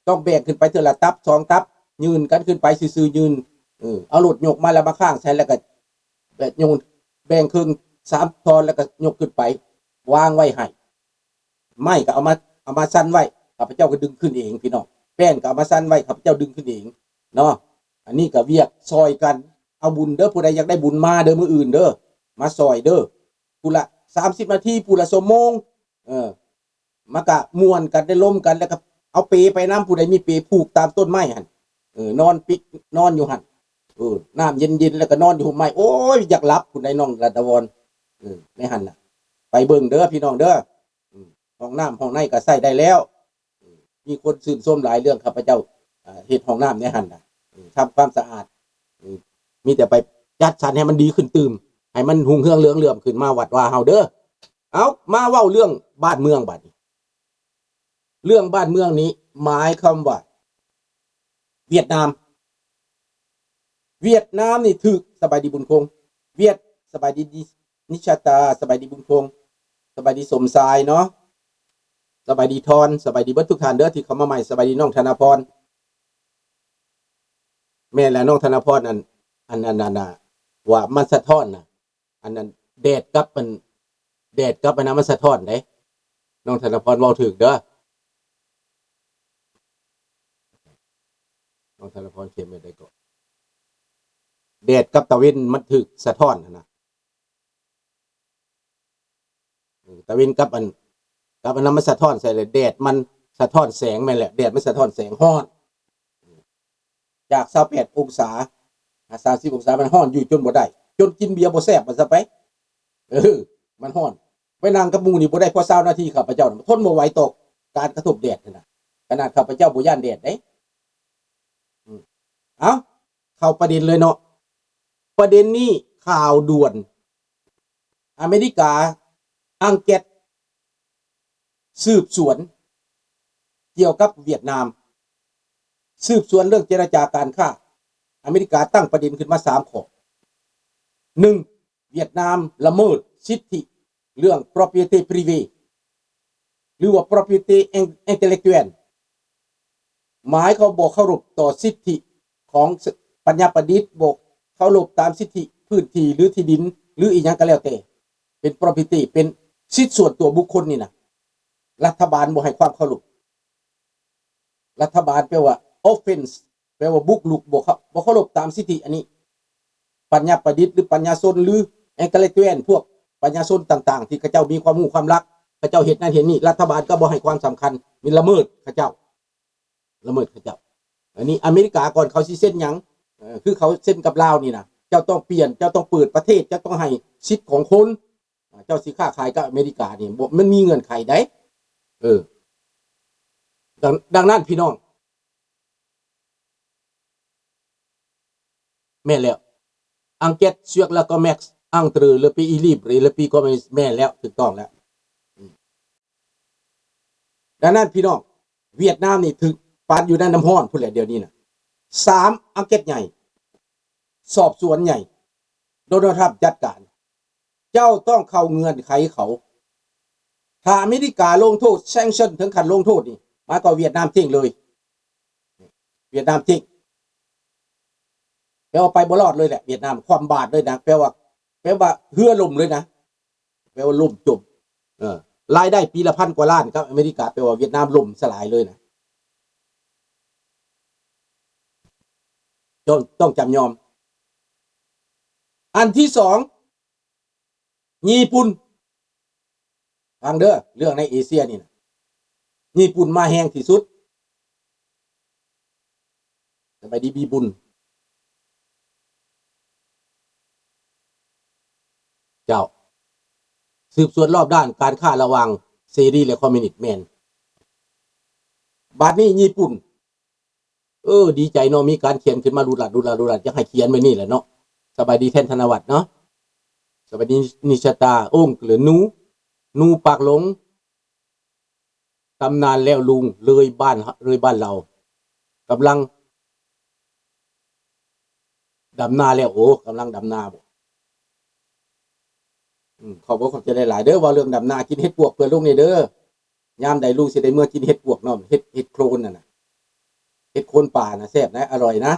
ຕ້ອງແບ່ງຂຶ້ນໄປເທື່ອລະຕັບສອງຕັບ ຍື່ນກັນຂຶ້ນໄປຊື່ໆ ຍື່ນ ເອີ ເອົາລົດຍົກມາແລ້ວມາຄ້າງໃສ່ ແລ້ວກໍແບບໂຍນ ແບ່ງເຄິ່ງສາມທ່ອນ ແລ້ວກໍຍົກຂຶ້ນໄປວາງໄວ້ໃຫ້. ໄມ້ກໍເອົາມາ ເອົາມາຊັນໄວ້ ຂ້າພະເຈົ້າກໍດຶງຂຶ້ນເອງພີ່ນ້ອງ ແປ້ນກໍເອົາມາຊັນໄວ້ ຂ້າພະເຈົ້າດຶງຂຶ້ນເອງເນາະ. ອັນນີ້ກໍວຽກຊ່ອຍກັນ ເອົາບຸນເດີ ຜູ້ໃດຢາກໄດ້ບຸນມາເດີ ມື້ອື່ນເດີ ມາຊ່ອຍເດີ ຜູ້ລະສາມສິບນາທີ ຜູ້ລະຊົ່ວໂມງ ເອີ ມັນກະມ່ວນກັນ ໄດ້ລົມກັນ ແລ້ວກະເອົາເປໄປນຳ ຜູ້ໃດມີເປຜູກຕາມຕົ້ນໄມ້ຫັ້ນ ເອີ ນອນປິກ ນອນຢູ່ຫັ້ນ ເອີ ນ້ຳເຢັນໆ ແລ້ວກະນອນຢູ່ຮົ່ມໄມ້ ໂອ້ຍ ຢາກຫຼັບພຸ້ນໃດ໋ ນ້ອງລັດດາວອນ ເອີ ໃນຫັ້ນນະ ໄປເບິ່ງເດີພີ່ນ້ອງເດີ ເອີ ຫ້ອງນ້ຳຫ້ອງໃນກະໃຊ້ໄດ້ແລ້ວ ເອີ ມີຄົນຊື່ນຊົມຫຼາຍເລື່ອງຂ້າພະເຈົ້າ ເຮັດຫ້ອງນ້ຳໃນຫັ້ນນະ ເອີ ທຳຄວາມສະອາດ ເອີ ມີແຕ່ໄປຈັດສັນໃຫ້ມັນດີຂຶ້ນຕື່ມ ໃຫ້ມັນຮຸ່ງເຮືອງເຫຼືອງເຫຼື້ອມຂຶ້ນມາວັດວາເຮົາເດີ. ເອົາ ມາເວົ້າເລື່ອງບ້ານເມືອງບາດນີ້ ເລື່ອງບ້ານເມືອງນີ້ໝາຍຄວາມວ່າ ຫວຽດນາມ ຫວຽດນາມນີ້ຖືກ ສະບາຍດີບຸນຄົງ ຫວຽດ ສະບາຍດີນິ ນິຊາຕາ ສະບາຍດີບຸນຄົງ ສະບາຍດີສົມຊາຍເນາະ ສະບາຍດີທອນ ສະບາຍດີເບິດທຸກທ່ານເດີທີ່ເຂົ້າມາໃໝ່ ສະບາຍດີນ້ອງທະນາພອນ ແມ່ນແລ້ວນ້ອງທະນາພອນ ອັນ ອັນ ອັນ ອັນ ອັນ ວ່າມັນສະທ້ອນນະ ອັນນັ້ນແດດກັບ ອັນ ແດດກັບອັນນັ້ນມັນສະທ້ອນເດ້ ນ້ອງທະນາພອນເວົ້າຖືກເດີ ນ້ອງທະນາພອນຂຽນແບບໃດເກາະ ແດດກັບຕາເວັນມັນຖືກສະທ້ອນຫັ້ນນະ ເອີ ຕາເວັນກັບອັນ ກັບອັນນັ້ນມັນສະທ້ອນໃສ່ແລ້ວ ແດດມັນສະທ້ອນແສງ ແມ່ນແຫຼະ ແດດມັນສະທ້ອນແສງ ຮ້ອນ ຈາກຊາວແປດອົງສາ ຫາສາມສິບອົງສາ ມັນຮ້ອນຢູ່ຈົນບໍ່ໄດ້ ຈົນກິນເບຍບໍ່ແຊບວ່າຊະໄປ ເອີ ມັນຮ້ອນ ໄປນັ່ງກັບໝູ່ນີ້ບໍ່ໄດ້ພໍຊາວນາທີ ຂ້າພະເຈົ້ານັ້ນທົນບໍ່ໄຫວຕໍ່ການກະທົບແດດຫັ້ນນະ ຂະໜາດຂ້າພະເຈົ້າບໍ່ຢ້ານແດດເດ້ ອືມ ເອົ້າ ເຂົ້າປະເດັນເລີຍເນາະ ປະເດັນນີ້ຂ່າວດ່ວນ ອາເມລິກາ ອັງແກັດ ສືບສວນກ່ຽວກັບຫວຽດນາມ ສືບສວນເລື່ອງເຈລະຈາການຄ້າ ອາເມລິກາຕັ້ງປະເດັນຂຶ້ນມາສາມຂໍ້ ໜຶ່ງ ຫວຽດນາມລະເມີດສິດທິເລື່ອງ property privé ຫຼືວ່າ property intellectual ໝາຍຄວາມບໍ່ເຄົາລົບຕໍ່ສິດທິຂອງປັນຍາປະດິດ ບໍ່ເຄົາລົບຕາມສິດທິພື້ນທີ່ ຫຼືທີ່ດິນ ຫຼືອີ່ຫຍັງກໍແລ້ວແຕ່ ເປັນ property ເປັນສິດສ່ວນຕົວບຸກຄົນນີ້ນະ ລັດຖະບານບໍ່ໃຫ້ຄວາມເຄົາລົບ ລັດຖະບານແປວ່າ offense ແປວ່າບຸກລຸກ ບໍ່ເຄົາ ບໍ່ເຄົາລົບຕາມສິດທິອັນນີ້ ປັນຍາປະດິດ ຫຼືປັນຍາຊົນ ຫຼື intellectual ພວກປັນຍາຊົນຕ່າງໆ ທີ່ເຂົາເຈົ້າມີຄວາມຮູ້ຄວາມລັກ ເຂົາເຈົ້າເຮັດນັ້ນເຮັດນີ້ ລັດຖະບານກໍບໍ່ໃຫ້ຄວາມສຳຄັນ ມີລະເມີດເຂົາເຈົ້າ ລະເມີດເຂົາເຈົ້າ ອັນນີ້ອາເມລິກາກ່ອນເຂົາຊິເຊັນຫຍັງ ເອີ ຄືເຂົາເຊັນກັບລາວນີ້ນະ ເຈົ້າຕ້ອງປ່ຽນ ເຈົ້າຕ້ອງເປີດປະເທດ ເຈົ້າຕ້ອງໃຫ້ສິດຂອງຄົນ ເຈົ້າຊິຄ້າຂາຍກັບອາເມລິການີ້ ບໍ່ ມັນມີເງື່ອນໄຂໃດ໋ ເອີ ດັ່ງ ດັ່ງນັ້ນພີ່ນ້ອງ ແມ່ນແລ້ວ Enquête sur le commerce entre le pays libre et le pays communiste ແມ່ນແລ້ວ ຖືກຕ້ອງແລ້ວ ອືມ ດັ່ງນັ້ນພີ່ນ້ອງ ຫວຽດນາມນີ້ຖືກປັນຢູ່ໃນນ້ຳຮ້ອນພຸ້ນແຫຼະດຽວນີ້ນະ ສາມ Enquête ໃຫຍ່ ສອບສວນໃຫຍ່ ໂດນັລ ທຣຳຈັດການ ເຈົ້າຕ້ອງເຂົ້າເງື່ອນໄຂເຂົາ ຖ້າອາເມລິກາລົງໂທດ sanction ເຖິງຂັ້ນລົງໂທດນີ້ ໝາຍຄວາມຫວຽດນາມເຈັງເລີຍ ຫວຽດນາມເຈັງ ແປວ່າໄປບໍ່ລອດເລີຍແຫຼະ ຫວຽດນາມຄວ່ຳບາດເລີຍນະ ແປວ່າ ແປວ່າເຮືອລົ້ມເລີຍນະ ແປວ່າລົ້ມຈົມ ເອີ ລາຍໄດ້ປີລະພັນກວ່າລ້ານກັບອາເມລິກາ ແປວ່າຫວຽດນາມລົ້ມສະຫຼາຍເລີຍນະ ຕ້ອງ ຕ້ອງຈຳຍອມ ອັນທີສອງ ຍີ່ປຸ່ນ ຟັງເດີ ເລື່ອງໃນເອເຊຍນີ້ນະ ຍີ່ປຸ່ນມາແຮງທີ່ສຸດ ສະບາຍດີ ບີບຸນ ເຈົ້າ ສືບສວນລອບດ້ານການຄ້າລະຫວ່າງເສລີ ແລະ ຄອມມິວນິດ ແມ່ນ ບາດນີ້ຍີ່ປຸ່ນ ເອີ ດີໃຈເນາະ ມີການຂຽນຂຶ້ນມາຫຼຸດຫຼາດ ຫຼຸດຫຼາດ ຫຼຸດຫຼາດ ຢາກໃຫ້ຂຽນແບບນີ້ແຫຼະເນາະ ສະບາຍດີແທນທະນະວັດເນາະ ສະບາຍດີນິຊາຕາ ໂອ້ງ ຫຼື ນູ ນູປາກຫຼົງ ຕຳນານແລ້ວລຸງ ເລີຍບ້ານ ເລີຍບ້ານລາວ ກຳລັງດຳນາແລ້ວ ໂອ້ ກຳລັງດຳນາບໍ ອືມ ຂອບອົກຂອບໃຈຫຼາຍໆເດີ ເວົ້າເລື່ອງດຳນາ ກິນເຫັດປວກເພື່ອລຸງແດ່ເດີ ຍາມໃດລຸງຊິໄດ້ເມືອກິນເຫັດປວກເນາະ ເຫັດ ເຫັດໂຄລນຫັ້ນນະ ເຮັດໂຄນປ່ານະ ແຊບນະ ອະຮ່ອຍນະ.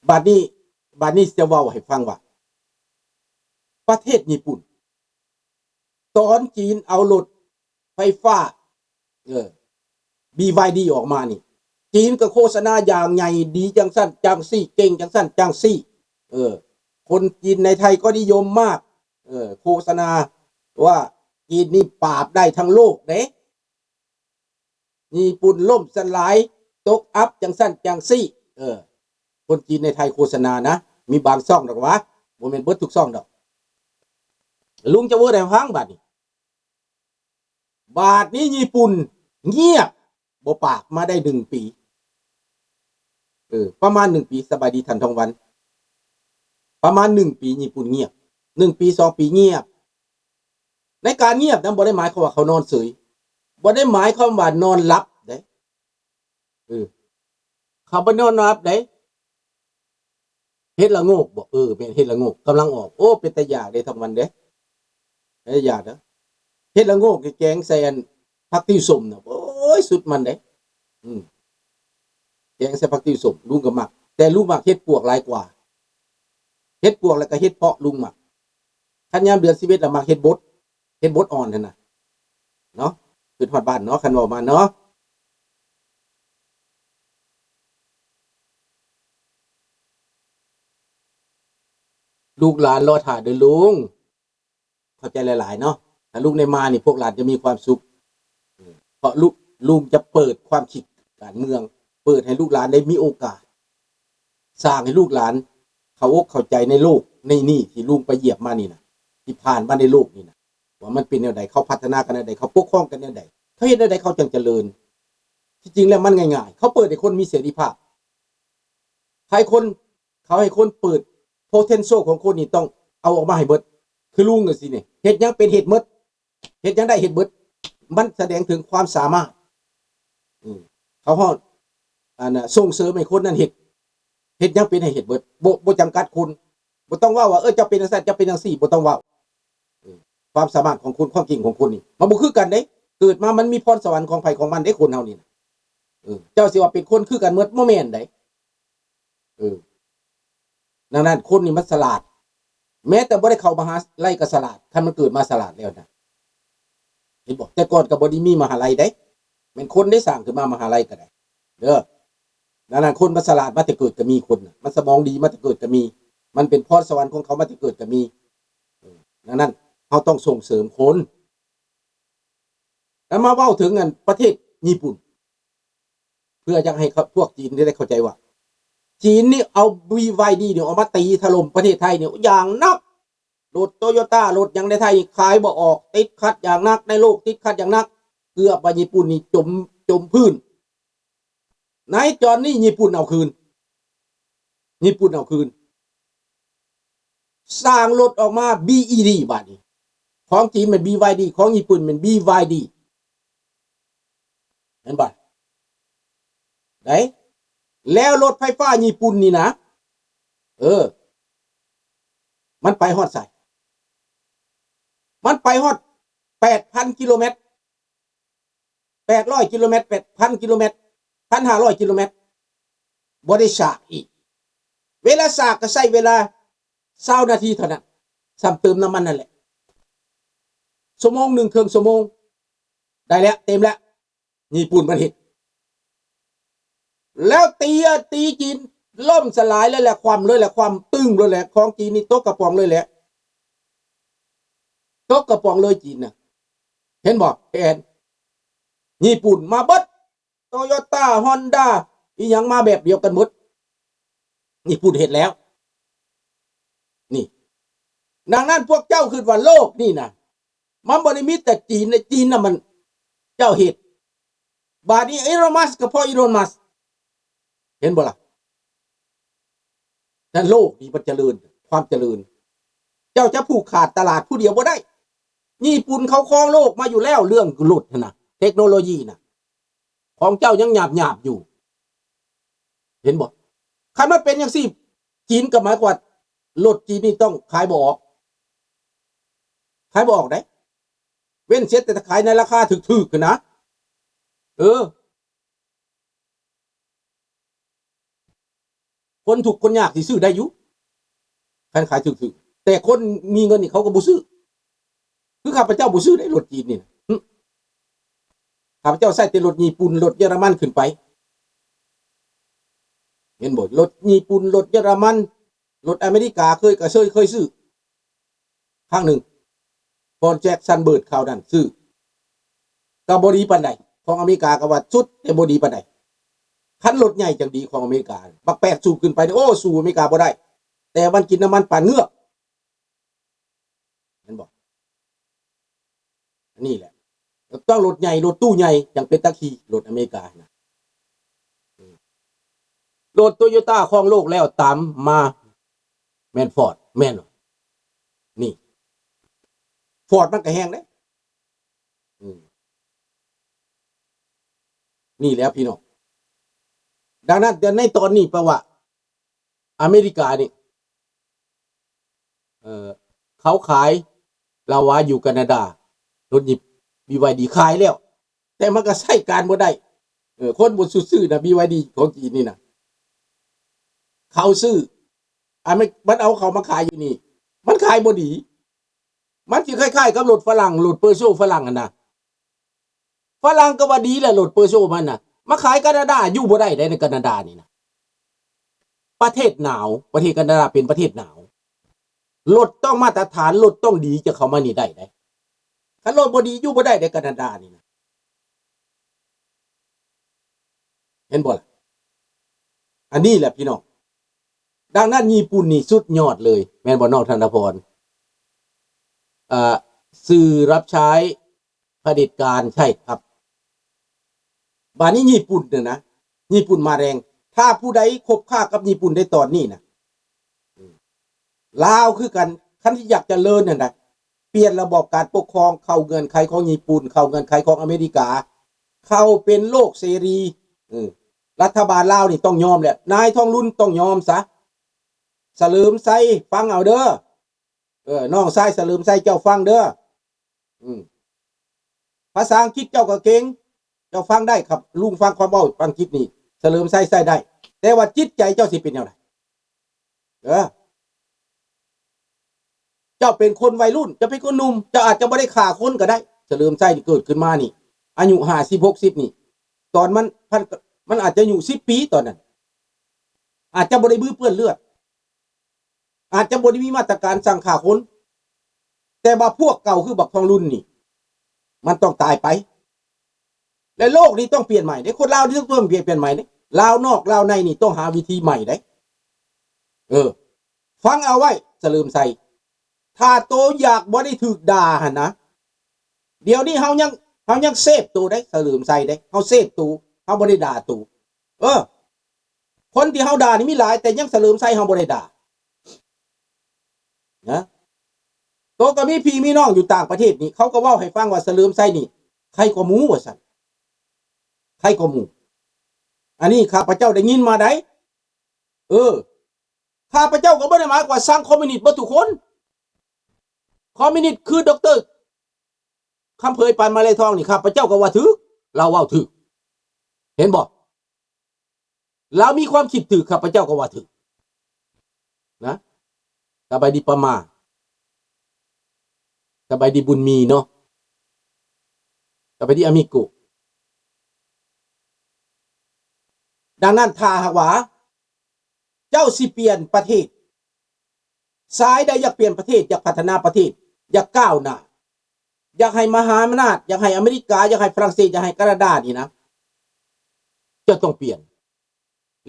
ບາດນີ້ ບາດນີ້ຈະເວົ້າໃຫ້ຟັງວ່າ ປະເທດຍີ່ປຸ່ນ ຕອນຈີນເອົາລົດໄຟຟ້າ ເອີ ບີວາຍດີ ອອກມານີ້ ຈີນກໍໂຄສະນາຢ່າງໃຫຍ່ ດີຈັ່ງຊັ້ນຈັ່ງຊີ້ ເກັ່ງຈັ່ງຊັ້ນຈັ່ງຊີ້ ເອີ ຄົນຈີນໃນໄທກໍນິຍົມມາກ ເອີ ໂຄສະນາວ່າຈີນນີ້ປາບໄດ້ທັງໂລກເດ້. ຍີ່ປຸ່ນລົ້ມສະຫຼາຍ ຕົກອັບຈັ່ງຊັ້ນຈັ່ງຊີ້ ເອີ ຄົນຈີນໃນໄທໂຄສະນານະ ມີບາງຊ່ອງດອກຫວາ ບໍ່ແມ່ນເບິດທຸກຊ່ອງດອກ. ລຸງຈະເວົ້າໃຫ້ຟັງບາດນີ້ ບາດນີ້ຍີ່ປຸ່ນງຽບ ບໍ່ປາກມາໄດ້ໜຶ່ງປີ ເອີ ປະມານໜຶ່ງປີ. ສະບາຍດີທ່ານທອງວັນ. ປະມານໜຶ່ງປີຍີ່ປຸ່ນງຽບ ໜຶ່ງປີ ສອງປີງຽບ. ໃນການງຽບນັ້ນບໍ່ໄດ້ໝາຍຄວາມວ່າເຂົານອນເສີຍ ບໍ່ໄດ້ໝາຍຄວາມວ່ານອນຫຼັບເດ້ ເອີ ເຂົາບໍ່ນອນຫຼັບເດ້. ເຫັດລະໂງກບໍ? ເອີ ແມ່ນເຫັດລະໂງກກຳລັງອອກ. ໂອ້ ເປັນຕາຢາກເດ້ທາງວັນເດ້ ເປັນຕາຢາກເດີ. ເຫັດລະໂງກນີ້ແກງໃສ່ອັນຜັກຕິ່ວສົ້ມນະ ໂອ້ຍ ສຸດມັນເດ້. ອືມ ແກງໃສ່ຜັກຕິ່ວສົ້ມ ລຸງກໍມັກ ແຕ່ລຸງມັກເຫັດປວກຫຼາຍກວ່າ. ເຫັດປວກແລ້ວກໍເຫັດເປາະລຸງມັກ. ຄັນຍາມເດືອນສິບເອັດລະມັກເຫັດບົດ ເຫັດບົດອ່ອນຫັ້ນນະເນາະ. ຄຶດຮອດບ້ານເນາະ ຄັນເວົ້າມາເນາະ. ລູກຫຼານລໍຖ້າເດີລຸງ. ເຂົ້າໃຈຫຼາຍໆເນາະ. ຖ້າລຸງໄດ້ມານີ້ ພວກຫຼານຈະມີຄວາມສຸກ ເພາະລຸ ລຸງຈະເປີດຄວາມຄິດການເມືອງ ເປີດໃຫ້ລູກຫຼານໄດ້ມີໂອກາດ ສ້າງໃຫ້ລູກຫຼານເຂົ້າອົກເຂົ້າໃຈໃນໂລກໃນນີ້ ທີ່ລຸງໄປຢຽບມານີ້ນະ ທີ່ຜ່ານມາໃນໂລກນີ້ນະ ວ່າມັນເປັນແນວໃດ ເຂົາພັດທະນາກັນແນວໃດ ເຂົາປົກຄອງກັນແນວໃດ ເຂົາເຮັດແນວໃດ ເຂົາຈັ່ງຈະເລີນ. ທີ່ຈິງແລ້ວມັນງ່າຍໆ ເຂົາເປີດໃຫ້ຄົນມີເສລີພາບ ໃຫ້ຄົນ ເຂົາໃຫ້ຄົນເປີດ potential ຂອງຄົນນີ້ ຕ້ອງເອົາອອກມາໃຫ້ເບິດ. ຄືລຸງຈັ່ງຊີ້ນີ້ ເຮັດຫຍັງເປັນເຮັດເໝິດ ເຮັດຫຍັງໄດ້ເຮັດເບິດ ມັນສະແດງເຖິງຄວາມສາມາດ. ອືມ ເຂົາຮອດ ອັນນ່າ ສົ່ງເສີມໃຫ້ຄົນນັ້ນເຮັດ ເຮັດຫຍັງເປັນໃຫ້ເຮັດເບິດ ບໍ່ ບໍ່ຈຳກັດຄົນ. ບໍ່ຕ້ອງເວົ້າວ່າ ເອີ ເຈົ້າເປັນຈັ່ງຊັ້ນ ເຈົ້າເປັນຈັ່ງຊີ້ ບໍ່ຕ້ອງເວົ້າ. ເອີ ຄວາມສາມາດຂອງຄົນ ຄວາມເກັ່ງຂອງຄົນນີ້ ມັນບໍ່ຄືກັນເດ້. ເກີດມາມັນມີພອນສະຫວັນຂອງໃຜຂອງມັນເດ້ ຄົນເຮົານີ້ນະ. ເອີ ເຈົ້າຊິວ່າເປັນຄົນຄືກັນເໝິດ ບໍ່ແມ່ນໃດ. ເອີ ດັ່ງນັ້ນຄົນນີ້ມັນສະຫຼາດ ແມ້ແຕ່ບໍ່ໄດ້ເຂົ້າມະຫາໄລກໍສະຫຼາດ ຄັນມັນເກີດມາສະຫຼາດແລ້ວນະ ເຫັນບໍ່? ແຕ່ກ່ອນກໍບໍ່ໄດ້ມີມະຫາໄລເດ້ ແມ່ນຄົນໄດ້ສ້າງຂຶ້ນມາມະຫາໄລກໍໄດ້ເດີ. ດັ່ງນັ້ນຄົນມັນສະຫຼາດມາແຕ່ເກີດກໍມີ ຄົນນະ ມັນສະໝອງດີມາແຕ່ເກີດກໍມີ ມັນເປັນພອນສະຫວັນຂອງເຂົາມາແຕ່ເກີດກໍມີ. ເອີ ດັ່ງນັ້ນເຮົາຕ້ອງສົ່ງເສີມຄົນ. ແລ້ວມາເວົ້າເຖິງອັນປະເທດຍີ່ປຸ່ນ ເພື່ອຢາກໃຫ້ເຂົາ ພວກຈີນໄດ້ເຂົ້າໃຈວ່າ ຈີນນີ້ເອົາບີວາຍດີນີ້ອອກມາຕີຖະຫຼົ່ມປະເທດໄທນີ້ຢ່າງໜັກ. ລົດໂຕໂຍຕ້າ ລົດຫຍັງໃນໄທຂາຍບໍ່ອອກ ຕິດຂັດຢ່າງໜັກ ໃນໂລກຕິດຂັດຢ່າງໜັກ ເກືອບວ່າຍີ່ປຸ່ນນີ້ຈົມ ຈົມພື້ນ. ໃນຕອນນີ້ຍີ່ປຸ່ນເອົາຄືນ ຍີ່ປຸ່ນເອົາຄືນ ສ້າງລົດອອກມາ ບີອີດີ ບາດນີ້ ຂອງຈີນແມ່ນບີວາຍດີ ຂອງຍີ່ປຸ່ນແມ່ນບີວາຍດີ ເຫັນບໍ່ ໄດ້. ແລ້ວລົດໄຟຟ້າຍີ່ປຸ່ນນີ້ນະ ເອີ ມັນໄປຮອດໃສ? ມັນໄປຮອດແປດພັນກິໂລແມັດ ແປດຮ້ອຍກິໂລແມັດ ແປດພັນກິໂລແມັດ ພັນຫ້າຮ້ອຍກິໂລແມັດ ບໍ່ໄດ້ສາກອີກ. ເວລາສາກກໍໃຊ້ເວລາຊາວນາທີເທົ່ານັ້ນ ສ່ຳເຕີມນ້ຳມັນນັ້ນແຫຼະ. ຊົ່ວໂມງໜຶ່ງ ເຄິ່ງຊົ່ວໂມງ ໄດ້ແລ້ວ ເຕັມແລ້ວ. ຍີ່ປຸ່ນມັນເຮັດ ແລ້ວຕີ ຕີຈີນລົ້ມສະຫຼາຍເລີຍແຫຼະ ຄວ່ຳເລີຍແຫຼະ ຄວ່ຳຕຶ້ງເລີຍແຫຼະ ຂອງຈີນນີ້ຕົກກະປ໋ອງເລີຍແຫຼະ ຕົກກະປ໋ອງເລີຍຈີນນະ. ເຫັນບໍ່ແຜນ? ຍີ່ປຸ່ນມາເບິດ ໂຕໂຍຕ້າ ຮອນດ້າ ອີຫຍັງມາແບບດຽວກັນໝົດ. ຍີ່ປຸ່ນເຮັດແລ້ວ ນີ້. ດັ່ງນັ້ນພວກເຈົ້າຄິດວ່າໂລກນີ້ນະ ມັນບໍ່ໄດ້ມີແຕ່ຈີນນະ ຈີນນະມັນເຈົ້າເຮັດ. ບາດນີ້ອີລອນມັສກໍເພາະອີລອນມັສ ເຫັນບໍ່ລະ? ແຕ່ໂລກນີ້ມັນຈະເລີນ ຄວາມຈະເລີນ ເຈົ້າຈະຜູກຂາດຕະຫຼາດຜູ້ດຽວບໍ່ໄດ້. ຍີ່ປຸ່ນເຂົາຄອງໂລກມາຢູ່ແລ້ວ ເລື່ອງລົດຫັ້ນນະ ເຕັກໂນໂລຢີນະ ຂອງເຈົ້າຍັງຫຍາບໆຢູ່ ເຫັນບໍ່? ຄັນມັນເປັນຈັ່ງຊີ້ ຈີນກໍໝາຍຄວາມວ່າລົດຈີນນີ້ຕ້ອງຂາຍບໍ່ອອກ ຂາຍບໍ່ອອກເດ້ ເວັ້ນເສຍແຕ່ຂາຍໃນລາຄາຖືກໆຫັ້ນນະ. ເອີ ຄົນທຸກຄົນຍາກຊິຊື້ໄດ້ຢູ່ ຄັນຂາຍຖືກໆ ແຕ່ຄົນມີເງິນນີ້ເຂົາກໍບໍ່ຊື້. ຄືຂ້າພະເຈົ້າບໍ່ຊື້ເດ້ລົດຈີນນີ້ນະ ຫຶ ຂ້າພະເຈົ້າໃຊ້ແຕ່ລົດຍີ່ປຸ່ນ ລົດເຢຍລະມັນຂຶ້ນໄປ ເຫັນບໍ່? ລົດຍີ່ປຸ່ນ ລົດເຢຍລະມັນ ລົດອາເມລິກາ ເຄີຍ ກໍເຄີຍ ເຄີຍຊື້ຄັ້ງໜຶ່ງ Ford Jackson Bird ຄາວນັ້ນຊື້ ກໍບໍ່ດີປານໃດ. ຂອງອາເມລິກາກໍວ່າສຸດ ແຕ່ບໍ່ດີປານໃດ. ຄັນລົດໃຫຍ່ຈັ່ງດີຂອງອາເມລິກາ ບັກແປດສູບຂຶ້ນໄປນີ້ ໂອ້ ສູ້ອາເມລິກາບໍ່ໄດ້ ແຕ່ມັນກິນນ້ຳມັນປານເງືອກ. ແມ່ນບໍ່? ອັນນີ້ແຫຼະ ຕ້ອງລົດໃຫຍ່ ລົດຕູ້ໃຫຍ່ຈັ່ງເປັນຕາຂີ່ ລົດອາເມລິການະ. ອືມ ລົດໂຕໂຍຕ້າຄອງໂລກແລ້ວ ຕາມມາແມ່ນຟອດ ແມ່ນບໍ່? ນີ້ ຟອດມັນກໍແຮງເດ້. ອືມ ນີ້ແຫຼະພີ່ນ້ອງ. ດັ່ງນັ້ນ ແຕ່ໃນຕອນນີ້ ແປວ່າ ອາເມລິການີ້ ເອີ ເຂົາຂາຍ ລາວວ່າຢູ່ການາດາ ລົດນີ້ ບີວາຍດີ ຂາຍແລ້ວ ແຕ່ມັນກໍໃຊ້ການບໍ່ໄດ້. ເອີ ຄົນບໍ່ຊຸດຊື່ນະ ບີວາຍດີ ຂອງຈີນນີ້ນະ ເຂົາຊື້ ອາເມ ມັນເອົາເຂົ້າມາຂາຍຢູ່ນີ້ ມັນຂາຍບໍ່ດີ. ມັນຊິຄ້າຍໆກັບລົດຝຣັ່ງ ລົດເປີໂຊຝຣັ່ງຫັ້ນນະ. ຝຣັ່ງກໍວ່າດີແຫຼະ ລົດເປີໂຊມັນນະ ມາຂາຍການາດາ ຢູ່ບໍ່ໄດ້ໃດ ໃນການາດານີ້ນະ. ປະເທດໜາວ ປະເທດການາດາເປັນປະເທດໜາວ ລົດຕ້ອງມາດຕະຖານ ລົດຕ້ອງດີ ຈະເຂົ້າມານີ້ໄດ້ໃດ. ຄັນລົດບໍ່ດີ ຢູ່ບໍ່ໄດ້ໃດ ການາດານີ້ນະ. ເຫັນບໍ່ລະ? ອັນນີ້ແຫຼະພີ່ນ້ອງ. ດັ່ງນັ້ນ ຍີ່ປຸ່ນນີ້ສຸດຍອດເລີຍ ແມ່ນບໍ່ນ້ອງທະນະພອນ? ເອີ ສື່ຮັບໃຊ້ຜະເດັດການ ໃຊ່ຄັບ. ບາດນີ້ຍີ່ປຸ່ນນີ້ນະ ຍີ່ປຸ່ນມາແຮງ. ຖ້າຜູ້ໃດຄົບຄ້າກັບຍີ່ປຸ່ນໃນຕອນນີ້ນະ ລາວຄືກັນ ຄັນທີ່ຢາກຈະເລີນຫັ້ນນະ ປ່ຽນລະບອບການປົກຄອງ ເຂົ້າເງື່ອນໄຂຂອງຍີ່ປຸ່ນ ເຂົ້າເງື່ອນໄຂຂອງອາເມລິກາ ເຂົ້າເປັນໂລກເສລີ. ເອີ ລັດຖະບານລາວນີ້ຕ້ອງຍອມແຫຼະ ນາຍທອງລຸນຕ້ອງຍອມຊະ. ສະເຫຼີມໄຊ ຟັງເອົາເດີ ເອີ ນ້ອງຊາຍສະເຫຼີມໄຊ ເຈົ້າຟັງເດີ. ອືມ ພາສາອັງກິດເຈົ້າກໍເກັ່ງ ເຈົ້າຟັງໄດ້ຄັບ ລຸງຟັງຄວາມເວົ້າອັງກິດນີ້ ສະເຫຼີມໄຊໃຊ້ໄດ້ ແຕ່ວ່າຈິດໃຈເຈົ້າຊິເປັນແນວໃດ? ເອີ ເຈົ້າເປັນຄົນໄວລຸ້ນ ເຈົ້າເປັນຄົນໜຸ່ມ ເຈົ້າອາດຈະບໍ່ໄດ້ຂ້າຄົນກໍໄດ້. ສະເຫຼີມໄຊນີ້ເກີດຂຶ້ນມານີ້ ອາຍຸຫ້າສິບ ຫົກສິບນີ້ ຕອນມັນ ມັນອາດຈະອາຍຸສິບປີຕອນນັ້ນ ອາດຈະບໍ່ໄດ້ມືເປື້ອນເລືອດ ອາດຈະບໍ່ໄດ້ມີມາດຕະການສັ່ງຂ້າຄົນ ແຕ່ວ່າພວກເກົ່າຄືບັກທອງລຸນນີ້ ມັນຕ້ອງຕາຍໄປ ແລະໂລກນີ້ຕ້ອງປ່ຽນໃໝ່ເດ້. ຄົນລາວນີ້ຕ້ອງປ່ຽນ ປ່ຽນໃໝ່ເດ້. ລາວນອກລາວໃນນີ້ຕ້ອງຫາວິທີໃໝ່ເດ້. ເອີ ຟັງເອົາໄວ້ ສະເຫຼີມໄຊ ຖ້າໂຕຢາກບໍ່ໄດ້ຖືກດ່າຫັ້ນນະ ດຽວນີ້ເຮົາຍັງ ເຮົາຍັງເຊບໂຕເດ້ ສະເຫຼີມໄຊເດ້. ເຮົາເຊບໂຕ ເຮົາບໍ່ໄດ້ດ່າໂຕ. ເອີ ຄົນທີ່ເຮົາດ່ານີ້ມີຫຼາຍ ແຕ່ຍັງສະເຫຼີມໄຊເຮົາບໍ່ໄດ້ດ່ານະ. ໂຕກໍມີພີ່ມີນ້ອງຢູ່ຕ່າງປະເທດນີ້ ເຂົາກໍເວົ້າໃຫ້ຟັງວ່າສະເຫຼີມໄຊນີ້ໄຄກວ່າໝູວ່າຊັ້ນ ໄຄກວ່າໝູ. ອັນນີ້ຂ້າພະເຈົ້າໄດ້ຍິນມາໃດ. ເອີ ຂ້າພະເຈົ້າກໍບໍ່ໄດ້ໝາຍຄວາມວ່າຊັງຄອມມິວນິດເບິດທຸກຄົນ. ຄອມມິວນິດຄື ດຣ ຄຳເຜີຍ ປານມະໄລທອງນີ້ ຂ້າພະເຈົ້າກໍວ່າຖືກ ລາວເວົ້າຖືກ ເຫັນບໍ່? ລາວມີຄວາມຄິດຖືກ ຂ້າພະເຈົ້າກໍວ່າຖືກນະ. ສະບາຍດີປ້າມາ ສະບາຍດີບຸນມີເນາະ ສະບາຍດີອາມິໂກ. ດັ່ງນັ້ນ ຖ້າຫາກວ່າເຈົ້າຊິປ່ຽນປະເທດ ຊາຍໃດຢາກປ່ຽນປະເທດ ຢາກພັດທະນາປະເທດ ຢາກກ້າວໜ້າ ຢາກໃຫ້ມະຫາອຳນາດ ຢາກໃຫ້ອາເມລິກາ ຢາກໃຫ້ຝຣັ່ງເສດ ຢາກໃຫ້ການາດານີ້ນະ ເຈົ້າຕ້ອງປ່ຽນ.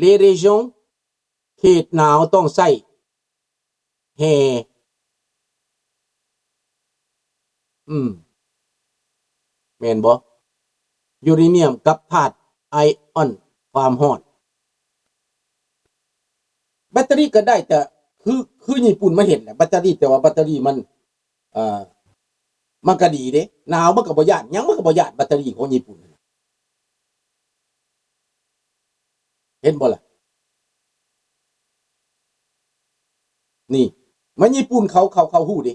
Les régions ເຂດໜາວຕ້ອງໃຊ້ແຮ່ ອືມ ແມ່ນບໍ່? ຢູເຣນຽມກັບທາດໄອອອນ ຄວາມຮ້ອນ. ແບັດເຕີຣີກໍໄດ້ ແຕ່ຄື ຄືຍີ່ປຸ່ນມາເຮັດແຫຼະ ແບັດເຕີຣີ ແຕ່ວ່າແບັດເຕີຣີມັນ ເອີ ມັນກໍດີເດ້ ໜາວມັນກໍບໍ່ຢ້ານ ຫຍັງມັນກໍບໍ່ຢ້ານ ແບັດເຕີຣີຂອງຍີ່ປຸ່ນ ເຫັນບໍ່ລະ? ນີ້ ມາຍີ່ປຸ່ນເຂົາ ເຂົາ ເຂົາຮູ້ເດ້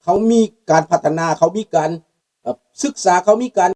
ເຂົາມີການພັດທະນາ ເຂົາມີການ ເອີ ສຶກສາ ເຂົາມີການ